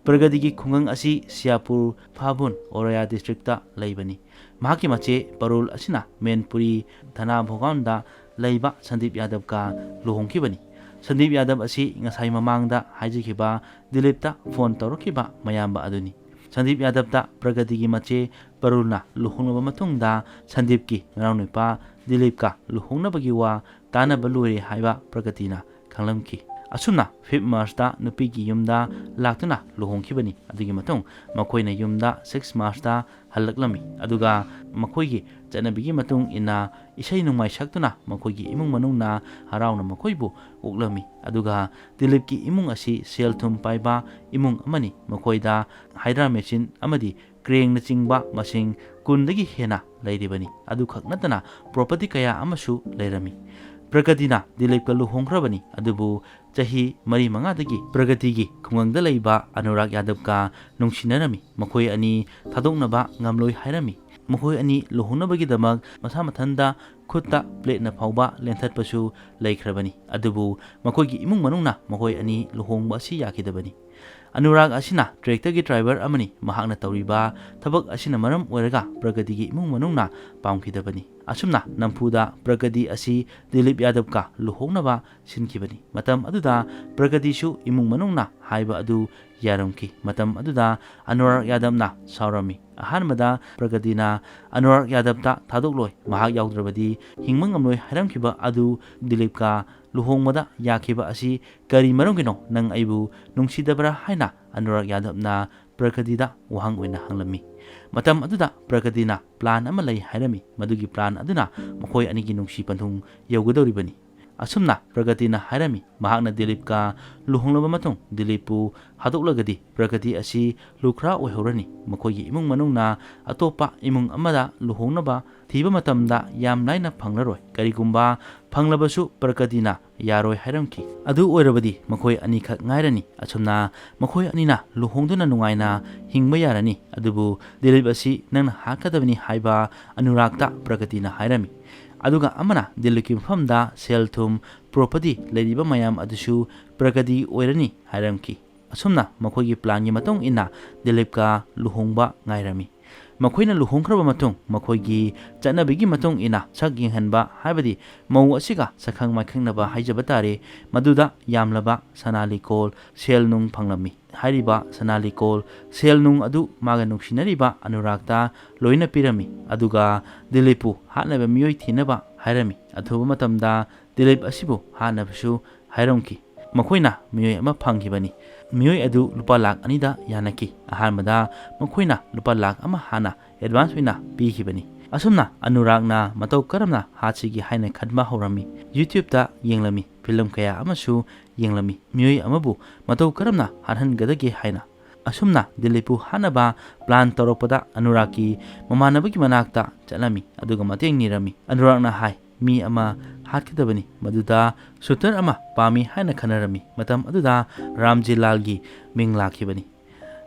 ꯄ꯭ꯔꯒꯇꯤꯒꯤ ꯈꯨꯡꯒꯪ ꯑꯁꯤ ꯁꯤꯌꯥꯄꯨꯔ ꯐꯥꯕꯨꯟ ꯑꯣꯔꯥꯌꯥ ꯗꯤꯁꯇ꯭ꯔꯤꯛꯇ ꯂꯩꯕꯅꯤ꯫ ꯃꯍꯥꯛꯀꯤ ꯃꯆꯦ ꯄꯔꯨꯜ ꯑꯁꯤꯅ ꯃꯦꯟꯄꯨꯔꯤ ꯊꯅꯥ ꯚꯣꯒꯥꯎꯟꯗ ꯂꯩꯕ ꯁꯟꯗꯤꯞ ꯌꯥꯗꯕꯀ ꯂꯨꯍꯣꯡꯈꯤꯕꯅꯤ꯫ ꯁꯟꯗꯤꯞ ꯌꯥꯗꯕ ꯑꯁꯤ ꯉꯁꯥꯏ ꯃꯃꯥꯡꯗ ꯍꯥꯏꯖꯈꯤꯕ ꯗꯤꯂꯤꯞꯇ ꯐꯣꯟ ꯇꯧꯔꯛꯈꯤꯕ ꯃꯌꯥꯝꯕ ꯑꯗꯨꯅꯤ꯫ ꯁꯟꯗꯤꯞ ꯌꯥꯗꯕꯇ ꯄ꯭ꯔꯒꯇꯤꯒꯤ ꯃꯆꯦ ꯄꯔꯨꯜꯅ ꯂꯨꯍꯣꯡꯂꯕ ꯃꯇꯨꯡꯗ ꯁꯟꯗꯤꯞꯀꯤ ꯃꯅꯥꯎꯅꯨꯄꯥ ꯗꯤꯂꯤꯞꯀ ꯂꯨꯍꯣꯡꯅꯕꯒꯤ ꯋꯥ ꯇꯥꯟꯅꯕ ꯂꯣꯏꯔꯦ ꯍꯥꯏꯕ ꯄ꯭ꯔꯒꯇꯤꯅ ꯈꯪꯂꯝꯈꯤ꯫ ꯑꯁꯨꯝꯅ fifth Marchꯇ ꯅꯨꯄꯤꯒꯤ ꯌꯨꯝꯗ ꯂꯥꯛꯇꯨꯅ ꯂꯨꯍꯣꯡꯈꯤꯕꯅꯤ꯫ ꯑꯗꯨꯒꯤ ꯃꯇꯨꯡ ꯃꯈꯣꯏꯅ ꯌꯨꯝꯗ sixth Marchꯇ ꯍꯜꯂꯛꯂꯝꯃꯤ꯫ ꯑꯗꯨꯒ ꯃꯈꯣꯏꯒꯤ ꯆꯠꯅꯕꯤꯒꯤ ꯃꯇꯨꯡ ꯏꯟꯅ ꯏꯁꯩ ꯅꯣꯡꯃꯥꯏ ꯁꯛꯇꯨꯅ ꯃꯈꯣꯏꯒꯤ ꯏꯃꯨꯡ ꯃꯅꯨꯡꯅ ꯍꯔꯥꯎꯅ ꯃꯈꯣꯏꯕꯨ ꯑꯣꯛꯂꯝꯃꯤ꯫ ꯑꯗꯨꯒ ꯗꯤꯂꯤꯞꯀꯤ ꯏꯃꯨꯡ ꯑꯁꯤ ꯁꯦꯜ ꯊꯨꯝ ꯄꯥꯏꯕ ꯏꯃꯨꯡ ꯑꯃꯅꯤ꯫ ꯃꯈꯣꯏꯗ ꯍꯥꯏꯗ꯭ꯔꯥ ꯃꯦꯆꯤꯟ ꯑꯃꯗꯤ ꯀ꯭ꯔꯦꯡꯅꯆꯤꯡꯕ ꯃꯁꯤꯡ ꯀꯨꯟꯗꯒꯤ ꯍꯦꯟꯅ ꯂꯩꯔꯤꯕꯅꯤ꯫ ꯑꯗꯨꯈꯛ ꯅꯠꯇꯅ property ꯀꯌꯥ ꯑꯃꯁꯨ ꯂꯩꯔꯝꯃꯤ꯫ ꯄ꯭ꯔꯒꯇꯤꯅ ꯗꯤꯂꯤꯞꯀ ꯂꯨꯍꯣꯡꯈ꯭ꯔꯕꯅꯤ, ꯑꯗꯨꯕꯨ ꯆꯍꯤ ꯃꯔꯤ ꯃꯉꯥꯗꯒꯤ ꯄ꯭ꯔꯒꯇꯤꯒꯤ ꯈꯨꯡꯒꯪꯗ ꯂꯩꯕ ꯑꯅꯨꯔꯥꯒ ꯌꯥꯗꯕꯀ ꯅꯨꯡꯁꯤꯅꯔꯝꯃꯤ꯫ ꯃꯈꯣꯏ ꯑꯅꯤ ꯊꯥꯗꯣꯛꯅꯕ ꯉꯝꯂꯣꯏ ꯍꯥꯏꯔꯝꯃꯤ꯫ ꯃꯈꯣꯏ ꯑꯅꯤ ꯂꯨꯍꯣꯡꯅꯕꯒꯤꯗꯃꯛ ꯃꯁꯥ ꯃꯊꯟꯗ ꯈꯨꯠꯇ ꯄ꯭ꯂꯦꯠꯅ ꯐꯥꯎꯕ ꯂꯦꯟꯊꯠꯄꯁꯨ ꯂꯩꯈ꯭ꯔꯕꯅꯤ꯫ ꯑꯗꯨꯕꯨ ꯃꯈꯣꯏꯒꯤ ꯏꯃꯨꯡ ꯃꯅꯨꯡꯅ ꯃꯈꯣꯏ ꯑꯅꯤ ꯂꯨꯍꯣꯡꯕ ꯑꯁꯤ ꯌꯥꯈꯤꯗꯕꯅꯤ꯫ ꯑꯅꯨꯔꯥꯒ ꯑꯁꯤꯅ ꯇ꯭ꯔꯦꯛꯇꯔꯒꯤ ꯗ꯭ꯔꯥꯏꯚꯔ ꯑꯃꯅꯤ꯫ ꯃꯍꯥꯛꯅ ꯇꯧꯔꯤꯕ ꯊꯕꯛ ꯑꯁꯤꯅ ꯃꯔꯝ ꯑꯣꯏꯔꯒ ꯄ꯭ꯔꯒꯇꯤꯒꯤ ꯏꯃꯨꯡ ꯃꯅꯨꯡꯅ ꯄꯥꯝꯈꯤꯗꯕꯅꯤ꯫ ꯑꯁꯨꯝꯅ ꯅꯝꯐꯨꯗ ꯄ꯭ꯔꯒꯇꯤ ꯑꯁꯤ ꯗꯤꯂꯤꯞ ꯌꯥꯗꯕꯀ ꯂꯨꯍꯣꯡꯅꯕ ꯁꯤꯟꯈꯤꯕꯅꯤ꯫ ꯃꯇꯝ ꯑꯗꯨꯗ ꯄ꯭ꯔꯒꯇꯤꯁꯨ ꯏꯃꯨꯡ ꯃꯅꯨꯡꯅ ꯍꯥꯏꯕ ꯑꯗꯨ ꯌꯥꯔꯝꯈꯤ꯫ ꯃꯇꯝ ꯑꯗꯨꯗ ꯑꯅꯨꯔꯥꯒ ꯌꯥꯗꯕꯅ ꯁꯥꯎꯔꯝꯃꯤ꯫ ꯑꯍꯥꯟꯕꯗ ꯄ꯭ꯔꯒꯇꯤꯅ ꯑꯅꯨꯔꯥꯒ ꯌꯥꯗꯕꯇ ꯊꯥꯗꯣꯛꯂꯣꯏ, ꯃꯍꯥꯛ ꯌꯥꯎꯗ꯭ꯔꯕꯗꯤ ꯍꯤꯡꯕ ꯉꯝꯂꯣꯏ ꯍꯥꯏꯔꯝꯈꯤꯕ ꯑꯗꯨ ꯗꯤꯂꯤꯞꯀ ꯂꯨꯍꯣꯡꯕꯗ ꯌꯥꯈꯤꯕ ꯑꯁꯤ ꯀꯔꯤ ꯃꯔꯝꯒꯤꯅꯣ? ꯅꯪ ꯑꯩꯕꯨ ꯅꯨꯡꯁꯤꯗꯕ꯭ꯔꯥ ꯍꯥꯏꯅ ꯑꯅꯨꯔꯥꯒ ꯌꯥꯗꯕꯅ ꯄ꯭ꯔꯒꯇꯤꯗ ꯋꯥꯍꯪ ꯑꯣꯏꯅ ꯍꯪꯂꯝꯃꯤ꯫ ꯃꯇꯝ ꯑꯗꯨꯗ ꯄ꯭ꯔꯒꯇꯤꯅ ꯄ꯭ꯂꯥꯟ ꯑꯃ ꯂꯩ ꯍꯥꯏꯔꯝꯃꯤ꯫ ꯃꯗꯨꯒꯤ ꯄ꯭ꯂꯥꯟ ꯑꯗꯨꯅ ꯃꯈꯣꯏ ꯑꯅꯤꯒꯤ ꯅꯨꯡꯁꯤ ꯄꯟꯊꯨꯡ ꯌꯧꯒꯗꯧꯔꯤꯕꯅꯤ꯫ ꯑꯁꯨꯝꯅ ꯄ꯭ꯔꯒꯇꯤꯅ ꯍꯥꯏꯔꯝꯃꯤ꯫ ꯃꯍꯥꯛꯅ ꯗꯤꯂꯤꯞꯀ ꯂꯨꯍꯣꯡꯂꯕ ꯃꯇꯨꯡ ꯗꯤꯂꯤꯞꯄꯨ ꯍꯥꯠꯇꯣꯛꯂꯒꯗꯤ ꯄ꯭ꯔꯒꯇꯤ ꯑꯁꯤ ꯂꯨꯈ꯭ꯔꯥ ꯑꯣꯏꯍꯧꯔꯅꯤ꯫ ꯃꯈꯣꯏꯒꯤ ꯏꯃꯨꯡ ꯃꯅꯨꯡꯅ ꯑꯇꯣꯞꯄ ꯏꯃꯨꯡ ꯑꯃꯗ ꯂꯨꯍꯣꯡꯅꯕ ꯊꯤꯕ ꯃꯇꯝꯗ ꯌꯥꯝ ꯂꯥꯏꯅ ꯐꯪꯂꯔꯣꯏ꯫ ꯀꯔꯤꯒꯨꯝꯕ ꯐꯪꯂꯕꯁꯨ ꯄ꯭ꯔꯒꯇꯤꯅ ꯌꯥꯔꯣꯏ ꯍꯥꯏꯔꯝꯈꯤ꯫ ꯑꯗꯨ ꯑꯣꯏꯔꯕꯗꯤ ꯃꯈꯣꯏ ꯑꯅꯤꯈꯛ ꯉꯥꯏꯔꯅꯤ꯫ ꯑꯁꯨꯝꯅ ꯃꯈꯣꯏ ꯑꯅꯤꯅ ꯂꯨꯍꯣꯡꯗꯨꯅ ꯅꯨꯡꯉꯥꯏꯅ ꯍꯤꯡꯕ ꯌꯥꯔꯅꯤ꯫ ꯑꯗꯨꯕꯨ ꯗꯤꯂꯤꯞ ꯑꯁꯤ ꯅꯪꯅ ꯍꯥꯠꯀꯗꯕꯅꯤ ꯍꯥꯏꯕ ꯑꯅꯨꯔꯥꯒꯇ ꯄ꯭ꯔꯒꯇꯤꯅ ꯍꯥꯏꯔꯝꯃꯤ꯫ ꯑꯗꯨꯒ ꯑꯃꯅ ꯗꯤꯂꯤꯞꯀꯤ ꯃꯐꯝꯗ ꯁꯦꯜ ꯊꯨꯝ, property ꯂꯩꯔꯤꯕ ꯃꯌꯥꯝ ꯑꯗꯨꯁꯨ ꯄ꯭ꯔꯒꯇꯤ ꯑꯣꯏꯔꯅꯤ ꯍꯥꯏꯔꯝꯈꯤ꯫ ꯑꯁꯨꯝꯅ ꯃꯈꯣꯏꯒꯤ ꯄ꯭ꯂꯥꯟꯒꯤ ꯃꯇꯨꯡ ꯏꯟꯅ ꯗꯤꯂꯤꯞꯀ ꯂꯨꯍꯣꯡꯕ ꯉꯥꯏꯔꯝꯃꯤ꯫ ꯃꯈꯣꯏꯅ ꯂꯨꯍꯣꯡꯈ꯭ꯔꯕ ꯃꯇꯨꯡ ꯃꯈꯣꯏꯒꯤ ꯆꯠꯅꯕꯤꯒꯤ ꯃꯇꯨꯡ ꯏꯟꯅ ꯁꯛ ꯌꯦꯡꯍꯟꯕ, ꯍꯥꯏꯕꯗꯤ ꯃꯧ ꯑꯁꯤꯒ ꯁꯛꯈꯪ ꯃꯥꯏꯈꯪꯅꯕ ꯍꯥꯏꯖꯕ ꯇꯥꯔꯦ, ꯃꯗꯨꯗ ꯌꯥꯝꯂꯕ ꯁꯅꯥ ꯂꯤꯀꯣꯜ, ꯁꯦꯜ ꯅꯨꯡ ꯐꯪꯂꯝꯃꯤ꯫ ꯍꯥꯏꯔꯤꯕ ꯁꯅꯥ ꯂꯤꯀꯣꯜ, ꯁꯦꯜ ꯅꯨꯡ ꯑꯗꯨ ꯃꯥꯒ ꯅꯨꯡꯁꯤꯅꯔꯤꯕ ꯑꯅꯨꯔꯥꯒꯇ ꯂꯣꯏꯅ ꯄꯤꯔꯝꯃꯤ꯫ ꯑꯗꯨꯒ ꯗꯤꯂꯤꯞꯄꯨ ꯍꯥꯠꯅꯕ ꯃꯤꯑꯣꯏ ꯊꯤꯅꯕ ꯍꯥꯏꯔꯝꯃꯤ꯫ ꯑꯊꯨꯕ ꯃꯇꯝꯗ ꯗꯤꯂꯤꯞ ꯑꯁꯤꯕꯨ ꯍꯥꯠꯅꯕꯁꯨ ꯍꯥꯏꯔꯝꯈꯤ꯫ ꯃꯈꯣꯏꯅ ꯃꯤꯑꯣꯏ ꯑꯃ ꯐꯪꯈꯤꯕꯅꯤ꯫ ꯃꯤꯑꯣꯏ ꯑꯗꯨ ꯂꯨꯄꯥ ꯂꯥꯈ ꯑꯅꯤꯗ ꯌꯥꯅꯈꯤ꯫ ꯑꯍꯥꯟꯕꯗ ꯃꯈꯣꯏꯅ ꯂꯨꯄꯥ ꯂꯥꯈ ꯑꯃ ꯍꯥꯟꯅ ꯑꯦꯗꯚꯥꯟꯁ ꯑꯣꯏꯅ ꯄꯤꯈꯤꯕꯅꯤ꯫ ꯑꯁꯨꯝꯅ ꯑꯅꯨꯔꯥꯒꯅ ꯃꯇꯧ ꯀꯔꯝꯅ ꯍꯥꯠꯁꯤꯒꯦ ꯍꯥꯏꯅ ꯈꯟꯕ ꯍꯧꯔꯝꯃꯤ꯫ YouTubeꯇ ꯌꯦꯡꯂꯝꯃꯤ, ꯐꯤꯂꯝ ꯀꯌꯥ ꯑꯃꯁꯨ ꯌꯦꯡꯂꯝꯃꯤ, ꯃꯤꯑꯣꯏ ꯑꯃꯕꯨ ꯃꯇꯧ ꯀꯔꯝꯅ ꯍꯥꯠꯍꯟꯒꯗꯒꯦ ꯍꯥꯏꯅ꯫ ꯑꯁꯨꯝꯅ ꯗꯤꯂꯤꯞꯄꯨ ꯍꯥꯠꯅꯕ ꯄ꯭ꯂꯥꯟ ꯇꯧꯔꯛꯄꯗ ꯑꯅꯨꯔꯥꯒꯀꯤ ꯃꯃꯥꯟꯅꯕꯒꯤ ꯃꯅꯥꯛꯇ ꯆꯠꯂꯝꯃꯤ, ꯑꯗꯨꯒ ꯃꯇꯦꯡ ꯅꯤꯔꯝꯃꯤ꯫ ꯑꯅꯨꯔꯥꯒꯅ ꯍꯥꯏ, ꯃꯤ ꯑꯃ ꯍꯥꯠꯀꯗꯕꯅꯤ, ꯃꯗꯨꯗ ꯁꯨꯇꯔ ꯑꯃ ꯄꯥꯝꯃꯤ ꯍꯥꯏꯅ ꯈꯟꯅꯔꯝꯃꯤ꯫ ꯃꯇꯝ ꯑꯗꯨꯗ ꯔꯥꯝꯖꯤꯂꯥꯜꯒꯤ ꯃꯤꯡ ꯂꯥꯛꯈꯤꯕꯅꯤ꯫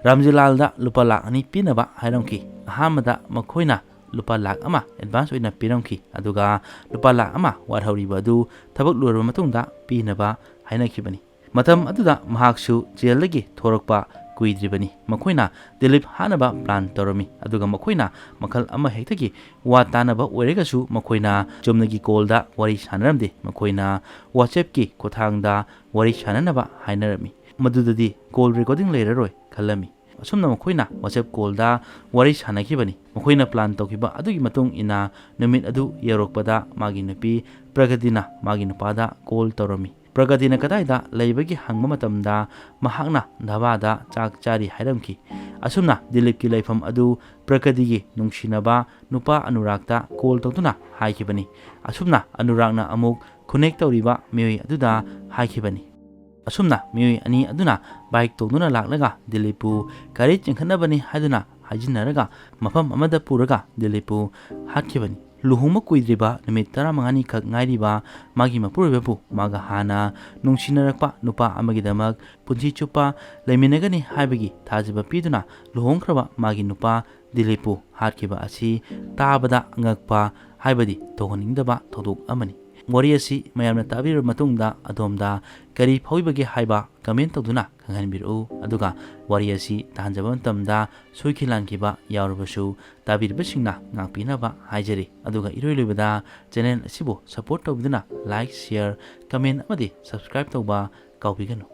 ꯔꯥꯝꯖꯤꯂꯥꯜꯗ ꯂꯨꯄꯥ ꯂꯥꯈ ꯑꯅꯤ ꯄꯤꯅꯕ ꯍꯥꯏꯔꯝꯈꯤ꯫ ꯑꯍꯥꯟꯕꯗ ꯃꯈꯣꯏꯅ ꯂꯨꯄꯥ ꯂꯥꯈ ꯑꯃ ꯑꯦꯗꯚꯥꯟꯁ ꯑꯣꯏꯅ ꯄꯤꯔꯝꯈꯤ, ꯑꯗꯨꯒ ꯂꯨꯄꯥ ꯂꯥꯈ ꯑꯃ ꯋꯥꯠꯍꯧꯔꯤꯕ ꯑꯗꯨ ꯊꯕꯛ ꯂꯣꯏꯔꯕ ꯃꯇꯨꯡꯗ ꯄꯤꯅꯕ ꯍꯥꯏꯅꯈꯤꯕꯅꯤ꯫ ꯃꯇꯝ ꯑꯗꯨꯗ ꯃꯍꯥꯛꯁꯨ ꯖꯦꯜꯗꯒꯤ ꯊꯣꯔꯛꯄ ꯀꯨꯏꯗ꯭ꯔꯤꯕꯅꯤ꯫ ꯃꯈꯣꯏꯅ ꯗꯤꯂꯤꯞ ꯍꯥꯠꯅꯕ ꯄ꯭ꯂꯥꯟ ꯇꯧꯔꯝꯃꯤ, ꯑꯗꯨꯒ ꯃꯈꯣꯏꯅ ꯃꯈꯜ ꯑꯃꯍꯦꯛꯇꯒꯤ ꯋꯥ ꯇꯥꯅꯕ ꯑꯣꯏꯔꯒꯁꯨ ꯃꯈꯣꯏꯅ ꯆꯨꯝꯅꯒꯤ ꯀꯣꯜꯗ ꯋꯥꯔꯤ ꯁꯥꯟꯅꯔꯝꯗꯦ꯫ ꯃꯈꯣꯏꯅ WhatsAppꯀꯤ ꯈꯨꯠꯊꯥꯡꯗ ꯋꯥꯔꯤ ꯁꯥꯟꯅꯅꯕ ꯍꯥꯏꯅꯔꯝꯃꯤ꯫ ꯃꯗꯨꯗꯗꯤ ꯀꯣꯜ ꯔꯦꯀꯣꯔꯗꯤꯡ ꯂꯩꯔꯔꯣꯏ ꯈꯜꯂꯝꯃꯤ꯫ ꯑꯁꯨꯝꯅ ꯃꯈꯣꯏꯅ WhatsApp ꯀꯣꯜꯗ ꯋꯥꯔꯤ ꯁꯥꯟꯅꯈꯤꯕꯅꯤ꯫ ꯃꯈꯣꯏꯅ ꯄ꯭ꯂꯥꯟ ꯇꯧꯈꯤꯕ ꯑꯗꯨꯒꯤ ꯃꯇꯨꯡ ꯏꯟꯅ ꯅꯨꯃꯤꯠ ꯑꯗꯨ ꯌꯧꯔꯛꯄꯗ ꯃꯥꯒꯤ ꯅꯨꯄꯤ ꯄ꯭ꯔꯒꯇꯤꯅ ꯃꯥꯒꯤ ꯅꯨꯄꯥꯗ ꯀꯣꯜ ꯇꯧꯔꯝꯃꯤ꯫ ꯄ꯭ꯔꯒꯇꯤꯅ ꯀꯗꯥꯏꯗ ꯂꯩꯕꯒꯦ ꯍꯪꯕ ꯃꯇꯝꯗ ꯃꯍꯥꯛꯅ ꯙꯥꯕꯥꯗ ꯆꯥꯛ ꯆꯥꯔꯤ ꯍꯥꯏꯔꯝꯈꯤ꯫ ꯑꯁꯨꯝꯅ ꯗꯤꯂꯤꯞꯀꯤ ꯂꯩꯐꯝ ꯑꯗꯨ ꯄ꯭ꯔꯒꯇꯤꯒꯤ ꯅꯨꯡꯁꯤꯅꯕ ꯅꯨꯄꯥ ꯑꯅꯨꯔꯥꯒꯇ ꯀꯣꯜ ꯇꯧꯗꯨꯅ ꯍꯥꯏꯈꯤꯕꯅꯤ꯫ ꯑꯁꯨꯝꯅ ꯑꯅꯨꯔꯥꯒꯅ ꯑꯃꯨꯛ ꯈꯨꯅꯦꯛ ꯇꯧꯔꯤꯕ ꯃꯤꯑꯣꯏ ꯑꯗꯨꯗ ꯍꯥꯏꯈꯤꯕꯅꯤ꯫ ꯑꯁꯨꯝꯅ ꯃꯤꯑꯣꯏ ꯑꯅꯤ ꯑꯗꯨꯅ ꯕꯥꯏꯛ ꯇꯣꯡꯗꯨꯅ ꯂꯥꯛꯂꯒ ꯗꯤꯂꯤꯞꯄꯨ ꯒꯥꯔꯤ ꯆꯤꯡꯈꯠꯅꯕꯅꯤ ꯍꯥꯏꯗꯨꯅ ꯍꯥꯏꯖꯤꯟꯅꯔꯒ ꯃꯐꯝ ꯑꯃꯗ ꯄꯨꯔꯒ ꯗꯤꯂꯤꯞꯄꯨ ꯍꯥꯠꯈꯤꯕꯅꯤ꯫ ꯂꯨꯍꯣꯡꯕ ꯀꯨꯏꯗ꯭ꯔꯤꯕ ꯅꯨꯃꯤꯠ ꯇꯔꯥꯃꯉꯥꯅꯤ ꯈꯛ ꯉꯥꯏꯔꯤꯕ ꯃꯥꯒꯤ ꯃꯄꯨꯔꯣꯏꯕꯕꯨ ꯃꯥꯒ ꯍꯥꯟꯅ ꯅꯨꯡꯁꯤꯅꯔꯛꯄ ꯅꯨꯄꯥ ꯑꯃꯒꯤꯗꯃꯛ ꯄꯨꯟꯁꯤ ꯆꯨꯞꯄ ꯂꯩꯃꯤꯟꯅꯒꯅꯤ ꯍꯥꯏꯕꯒꯤ ꯊꯥꯖꯕ ꯄꯤꯗꯨꯅ ꯂꯨꯍꯣꯡꯈ꯭ꯔꯕ ꯃꯥꯒꯤ ꯅꯨꯄꯥ ꯗꯤꯂꯤꯞꯄꯨ ꯍꯥꯠꯈꯤꯕ ꯑꯁꯤ ꯇꯥꯕꯗ ꯑꯉꯛꯄ ꯍꯥꯏꯕꯗꯤ ꯇꯧꯍꯟꯅꯤꯡꯗꯕ ꯊꯧꯗꯣꯛ ꯑꯃꯅꯤ꯫ ꯋꯥꯔꯤ ꯑꯁꯤ ꯃꯌꯥꯝꯅ ꯇꯥꯕꯤꯔꯕ ꯃꯇꯨꯡꯗ ꯑꯗꯣꯝꯗ ꯀꯔꯤ ꯐꯥꯎꯕꯒꯦ ꯍꯥꯏꯕ ꯀꯃꯦꯟ ꯇꯧꯗꯨꯅ ꯈꯪꯍꯟꯕꯤꯔꯛꯎ꯫ ꯑꯗꯨꯒ ꯋꯥꯔꯤ ꯑꯁꯤ ꯇꯥꯍꯟꯖꯕ ꯃꯇꯝꯗ ꯁꯣꯏꯈꯤ ꯂꯥꯟꯈꯤꯕ ꯌꯥꯎꯔꯕꯁꯨ ꯇꯥꯕꯤꯔꯤꯕꯁꯤꯡꯅ ꯉꯥꯛꯄꯤꯅꯕ ꯍꯥꯏꯖꯔꯤ꯫ ꯑꯗꯨꯒ ꯏꯔꯣꯏ ꯂꯣꯏꯕꯗ ꯆꯦꯅꯦꯜ ꯑꯁꯤꯕꯨ ꯁꯄꯣꯔꯠ ꯇꯧꯕꯤꯗꯨꯅ ꯂꯥꯏꯛ, ꯁꯤꯌꯔ, ꯀꯃꯦꯟ ꯑꯃꯗꯤ ꯁꯕꯁꯀ꯭ꯔꯥꯏꯕ ꯇꯧꯕ ꯀꯥꯎꯕꯤꯒꯅꯨ꯫